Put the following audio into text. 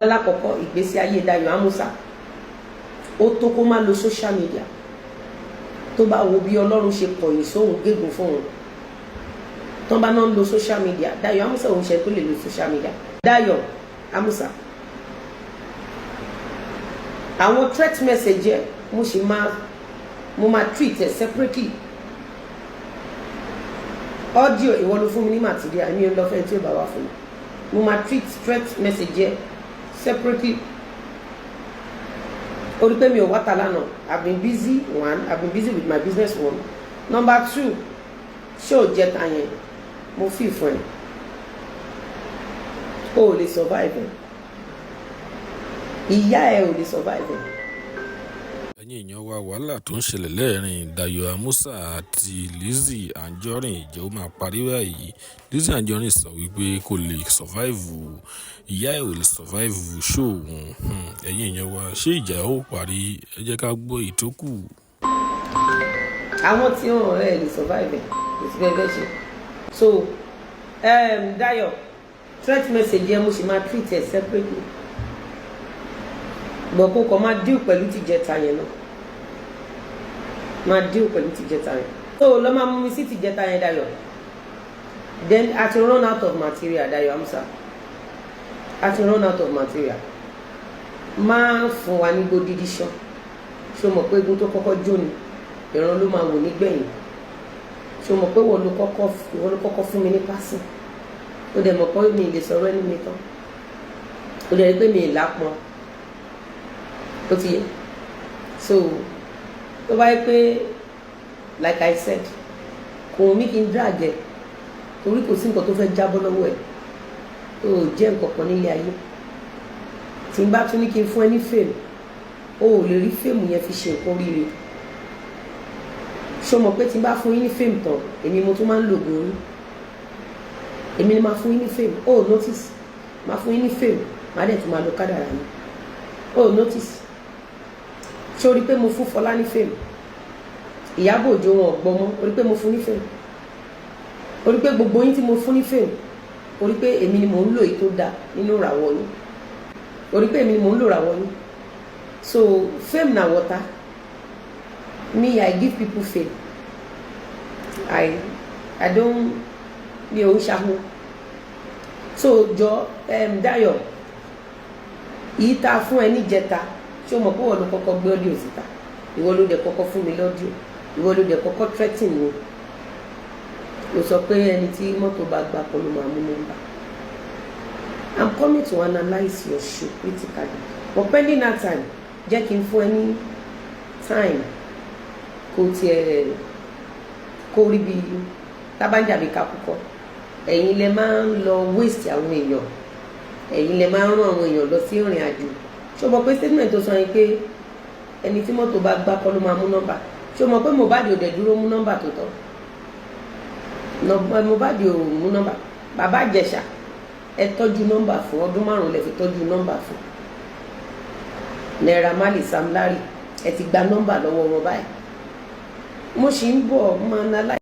Lákọ̀ọ́kọ́, ìgbésí ayé Dayọ̀ Amusa, ó tó kó má lo social media. Tó bá wo bí Ọlọ́run ṣe kọ̀yìn sóhun, gégùn fún òun, tó bá náà ń lo social media, Dayọ̀ Amusa òun ṣe tó lè lo social media. Dayọ̀ Amusa, àwọn threat message yẹ, mo sì máa, mo máa treat ẹ separately. Audio, ìwọ ló fún mi ní material mi, ò lọ fẹ́ tí ó bá wà fún mi. Mo máa treat threat message yẹ separately. Ó rí pé mi ò wá ta lánàá. I've been busy. One, I've been busy with my business, one. Number two, ṣé ò jẹ́ ta yẹn mo fi fún ẹ, o ò lè survive ẹ, ìyá ẹ ò lè survive ẹ. Ẹ̀yin èèyàn wa, wàhálà tó ń ṣẹlẹ̀ lẹ́ẹ̀rin Dayo Amusa àti Lizzy Anjorin, ìjẹ́ ó máa parí báyìí? Lizzy Anjorin sọ wípé kò lè survive, ìyá ẹ̀ ò lè survive show òun. Ẹ̀yin èèyàn wa, ṣé ìjà ó parí? Ẹ jẹ́ ká gbọ́ ìtókù. Àwọn tí wọn ẹ lè survive ẹ, kò sí bẹ́ẹ̀ bẹ́ẹ̀ ṣe. So Dayo, threat message yẹn, mo sì máa treat ẹ separately, but kó kàn máa deal pẹ̀lú tìjẹta yẹn náà, máa deal pẹ̀lú tìjẹta yẹn. So lọ máa mú mi sí tìjẹta yẹn, Dayo. Then a ti run out of material. Dayo Amusa, a ti run out of material. Máa fún wa ní gbódìdí ṣan. Ṣé o mọ̀ pé egun tó kọ́kọ́ jó ni ìran ló máa wò nígbẹ̀yìn? Ṣé o mọ̀ pé wọ́n ló kọ́kọ́ fún mi ní pásìn? Ó dẹ̀ mọ̀ pé mi lè sọ̀rọ̀ ẹnu mi tán. Ó dẹ̀ rí pé mi ì lápọn, ó ti yẹ. So tó bá yẹ pé, like I said, kò wù mí kí n drag ẹ, torí kò sí nǹkan tó fẹ́ jábọ́ lọ́wọ́ ẹ̀. Ó jẹ́ nǹkan kan nílé ayé. Tí n bá tún ní kí n fún ẹ ní fame, o ò lè rí fame yẹn fi ṣe nǹkan oríire. Ṣé o mọ̀ pé tí n bá fún yín ní fame tán, èmi mo tún máa ń lògùn yín? Èmi ni máa fún yín ní fame. O ò notice, máa fún yín ní fame, máa dẹ̀ tún máa lo kádàrá mi. O ò notice. Ṣé o rí pé mo fún Fọlá ní fame? Ìyábọ̀ Òjó, wọn ò gbọ́ mọ́. O rí pé mo fún ní fame. O rí pé gbogbo yín tí mo fún ní fame, o rí pé èmi ni mò ń lò yìí tó dáa nínú ìràwọ̀ yín. O rí pé èmi ni mò ń lò ìràwọ̀ yín. So fame na water. Me, I give people fame. I don't, mi ò ń ṣahun. So jọ, Dayọ̀, yìí tá a fún ẹ níjẹta, ṣé o mọ̀ pé ìwọ ló kọ́kọ́ gbé audio síta? Ìwọ ló dẹ̀ kọ́kọ́ fún mi l'audio, ìwọ ló dẹ̀ kọ́kọ́ threaten mi. O sọ pé ẹni tí mọ́tò bá gbà kọ́ ló máa mú nọ́mbà. I'm coming to analyse your show critically, but pending that time, jẹ́ kí n fún ẹ ní time kó tiẹ̀ kó rí bí tábàjàbí kakúkọ. Ẹ̀yin lẹ máa ń lọ waste àwọn èèyàn, ẹ̀yin lẹ máa ń rán àwọn èèyàn lọ sí ìrìn àjò. Ṣé o mọ̀ pé statement tó sọ yẹn pé ẹni tí mọ́tò bá gbá kọ́ ló máa mú nọ́mbà, ṣé o mọ̀ pé Mohbad ò dẹ̀ dúró mú nọ́mbà tó tọ́? Mohbad ò mú nọ́mbà. Bàbá Ìjẹ̀ṣà, ẹ tọ́jú nọ́mbà fún ọdún 5, lẹ fi tọ́jú nọ́mbà fún Naira Marley, Sam Larry. Ẹ ti gba nọ́mbà lọ́wọ́ wọn báyìí. Mo sì ń bọ̀, máa ná láì.